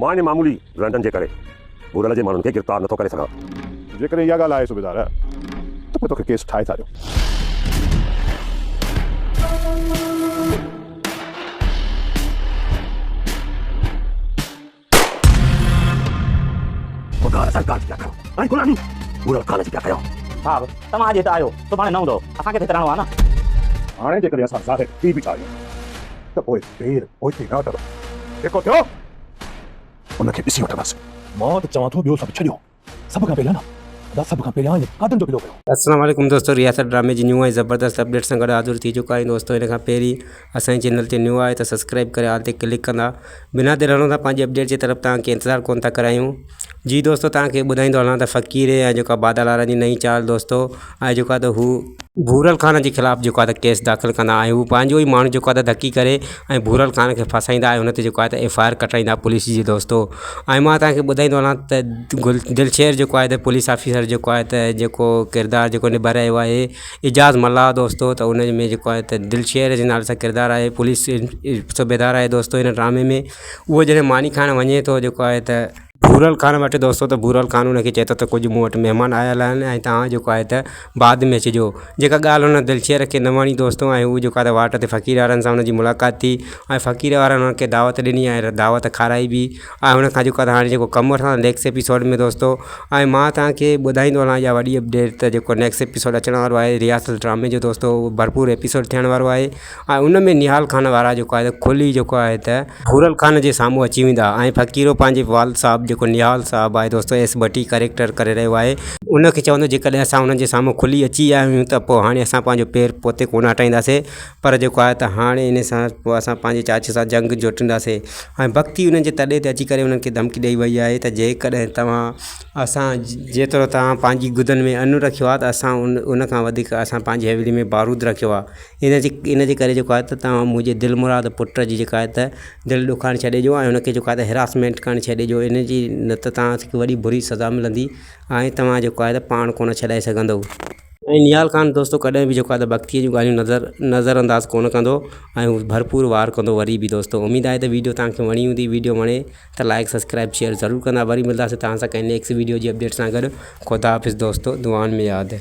مان ان معمولي رنڊن جي ڪري ڀورل جي ماڻهن کي گرفتار نٿو ڪري سگهان. جيڪڏهن اها ڳالهه آهي صوبيدار ته پوء توکي ڪيس ٺاهي ٿا ڏيون. پگهار سرڪار جي پيا کڻو ۽ غلامي ڀورل خان جي پيا ڪيو. صاحب توهان اڄ هت آهيو سڀاڻي نه هوندؤ اسان کي ته هت رهڻو آهي نه. هاڻي جيڪڏهن اسان ظاهر ٿي بيٺا آهيون ته پوء پير پوئتي نه هٽندو. جيڪو ٿيو ان کي ڏسي وٺنداسين. مان ته چوان ٿو ٻيو سڀ ڇڏيو سڀ کان پهريان نه ادا سڀ کان پهريان ان قاتل جو پلو ڪيو. السلام عليڪم دوستو رياست ڊرامي جي نيو ۽ زبردست اپڊيٽ سان گڏ حاضر ٿي چڪا آهيون دوستو ان کان پهرين اسان جي چينل تي نيو آهي ته سبسڪرائب ڪري آل تي ڪلڪ ڪندا بنا دير هلون ٿا پنهنجي اپڊيٽ جي طرف توهان کي انتظار ڪون ٿا ڪرايون جي دوستو توهان کي ٻڌائيندو هلان ته فقير ۽ جيڪا بادل وارن جي نئين چال دوستو ۽ جيڪا ته هو ڀورل خان جي خلاف جيڪو آهي ته ڪيس داخل ڪندا ۽ هو پنهنجو ئي ماڻهو جيڪو آهي ته ڌڪي ڪري ۽ ڀورل خان کي ڦاسائيندا ۽ هن تي جيڪو آهي ته ايف I R ڪٽائيندا پوليس جي دوستو ۽ مان توهان کي ٻڌائيندو هلان ته گل دلشير جيڪو آهي ته پوليس آفيسر جيڪو آهي ته جيڪو ڪردار جيڪو نڀائي رهيو آهي اعجاز ملاح دوستو ته ان ۾ جيڪو آهي ته دلشير جي نالي سان ڪردار آهي پوليس صوبيدار آهي دوستو هن ڊرامي ۾ اهو جڏهن ماني کائڻ وڃي ٿو جيڪو آهي ته ڀورل خان وٽ دوستو ته ڀورل خان ان کي چئي ٿو ته ڪجهه مون وٽ مهمان آيل آهن ۽ توهان جيڪو آهي ته بعد ۾ اچجو جيڪا ڳالهه هن دلشير کي نه وڻي دوستو ۽ هو جيڪو آهي ته واٽ تي فقير وارن سان هن جي ملاقات ٿي ۽ فقير وارن هن کي دعوت ڏني ۽ دعوت کارائي به ۽ هن کان جيڪو آهي ته هاڻي جيڪو ڪم وٺندا نيڪسٽ ايپيسوڊ ۾ دوستو ۽ مان توهان کي ٻڌائيندو هلان اها وڏي اپڊيٽ ته جيڪو نيڪسٽ ايپيسوڊ اچڻ وارو آهي رياست ڊرامي جو دوستو ڀرپور ايپيسوڊ ٿيڻ وارو آهي ۽ ان ۾ نهال خان وارا جيڪو آهي ته کلي جيڪو آهي ته ڀورل خان جي سامهون اچي ويندا ۽ فقيرو پنهنجي والد صاحب جيڪو نهال صاحب آهي دوستو ايس ڀٽي ڪريڪٽر ڪري رهيو آهي ان کي چوندو جيڪڏهن اسان انهن جي سامهون کلي اچي ويا آهيون ته پوء هاڻي اسان پنهنجو پير پوئتي ڪونه هٽائينداسي پر جيڪو آهي ته هاڻي ان سان پوء اسان پنهنجي چاچي سان جنگ جوٽينداسي ۽ بختي انهن جي تڏي تي اچي ڪري انهن کي ڌمڪي ڏئي وئي آهي ته جيڪڏهن توهان اسان جيترو توهان پنهنجي گدن ۾ ان رکيو آهي ته اسان ان ان کان وڌيڪ اسان پنهنجي حويلي ۾ بارود رکيو آهي ان جي ان جي ڪري جيڪو آهي ته توهان منهنجي دل مراد پٽ جي جيڪا آهي ته دل ڏکائڻ ڇڏي ڏيو ۽ ان کي جيڪو آهي ته هراسمينٽ ڪرڻ ڇڏي ڏيو ان جي نه ته توهان کي وڏي بري سزا ملندي ۽ توهان جيڪو آهي ته پاڻ ڪونه ڇڏائي سگهندؤ. ۽ نهال خان دوستو ڪڏهن به جيڪو آهي ته بختيء جون ڳالهيون نظر نظر انداز ڪونه ڪندو ۽ هو ڀرپور وار ڪندو وري به دوستو اميد آهي ته ويڊيو توهان کي وڻي هوندي ويڊيو وڻي ته لائڪ سبسڪرائب شيئر ضرور ڪندا وري ملداسي توهان سان ڪنهن نيڪسٽ ويڊيو جي اپڊيٽ سان گڏ خدا حافظ دوستو دعائن ۾ ياد.